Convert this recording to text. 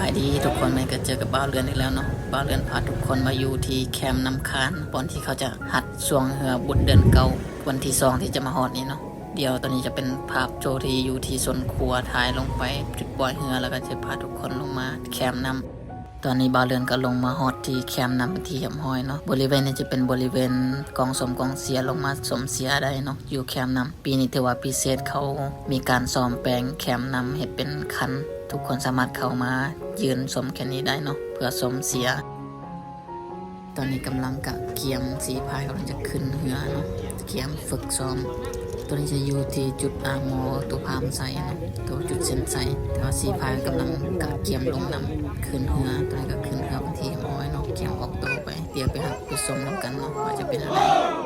ສະບາຍດີທຸກຄົນ ມື້ນີ້ກໍເຈີກັບບ່າວເລື່ອນອີກແລ້ວເນາະ. ບ່າວເລື່ອນພາທຸກຄົນມາຢູ່ທີ່ແຄມນ້ຳຄານ ບ່ອນທີ່ເຂົາຈະຫັດຊ່ວງເຮືອບຸນເດືອນເກົ້າ ວັນທີສອງທີ່ຈະມາຮອດນີ້ເນາະ. ດຽວຕອນນີ້ຈະເປັນພາບໂຈທີ່ຢູ່ທີ່ສວນຄົວ ຖ່າຍລົງໄປຈຸດປ່ອຍເຮືອ ແລ້ວກໍຈະພາທຸກຄົນລົງມາແຄມນ້ຳ. ຕອນນີ້ບ່າວເລື່ອນກໍລົງມາຮອດທີ່ແຄມນ້ຳເປັນທີ່ຮຽບຮ້ອຍເນາະ. ບໍລິເວນນີ້ຈະເປັນບໍລິເວນກອງຊົມກອງເຊຍ ລົງມາຊົມເຊຍໄດ້ເນາະ ຢູ່ແຄມນ້ຳ. ປີນີ້ຖືວ່າພິເສດ ເຂົາມີການສ້ອມແປງແຄມນ້ຳໃຫ້ເປັນຄັນ ທຸກຄົນສາມາດເຂົ້າມາຢືນຊົມແຄ່ນີ້ໄດ້ເນາະ ເພື່ອຊົມເຊຍ. ຕອນນີ້ກຳລັງກະກຽມ ສີພາຍກຳລັງຈະຂຶ້ນເຮືອເນາະ ກຽມຝຶກຊ້ອມ. ໂຕນີ້ຈະຢູ່ທີ່ຈຸດອາໂມ ໂຕພາມໄຊເນາະ ໂຕຈຸດເສັ້ນໄຊ. ແຕ່ວ່າສີພາຍກຳລັງກະກຽມລົງນ້ຳ ຂຶ້ນເຮືອ. ໂຕນີ້ກໍຂຶ້ນເຮືອເປັນທີ່ຮຽບຮ້ອຍເນາະ ກຽມອອກໂຕໄປ. ດຽວໄປຮັບໄປຊົມນຳກັນເນາະ ວ່າຈະເປັນແນວໃດ.